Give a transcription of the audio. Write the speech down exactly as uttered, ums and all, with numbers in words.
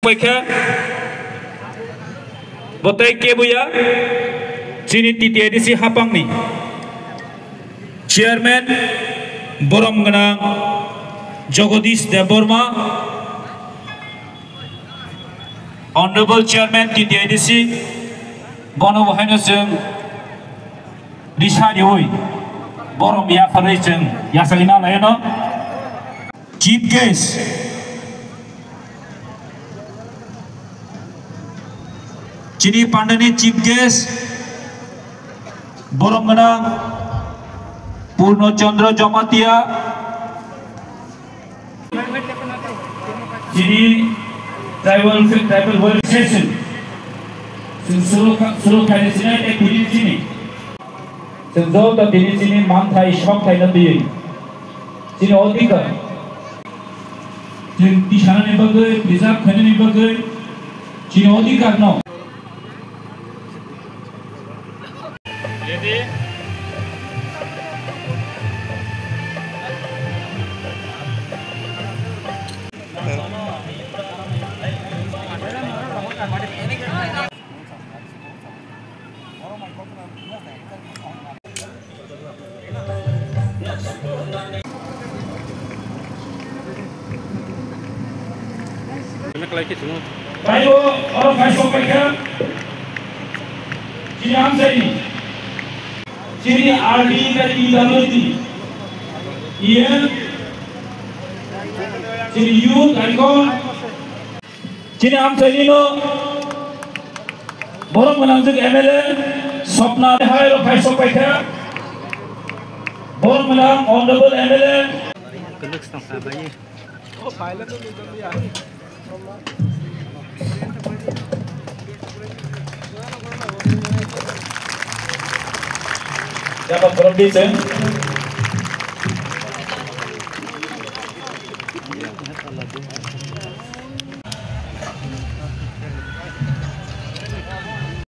Paikha, bo tei kebuya, chini T T A D C hapangni chairman, borom gwnang Jagadish Debbarma, honorable chairman T T A D C, bono bo haino chwng risa riui, borom yapharwi chwng yachagwi na laino. Chief guest, chini pandani chief guest, borom gwnang Purno Chandra Jamatia, chini tribal, tribal welfare session, suru, suru khaini sinai tei kudini chini. Chwng joto tini chini manthai, sokthai no twiwi chini odhikar. Chwng tisanani bagwi, preserve khainani bagwi chini odhikar no. Taibo oro phai sok paikha. Chini amchaini. Chini R D tei P W D. E M. Chini youth icon. Chini amchaini no borom gwnang jwk M L A Sopna hai rok phai sok paikha. Borom gwnang honorable M L A. Jaba borom di chwng.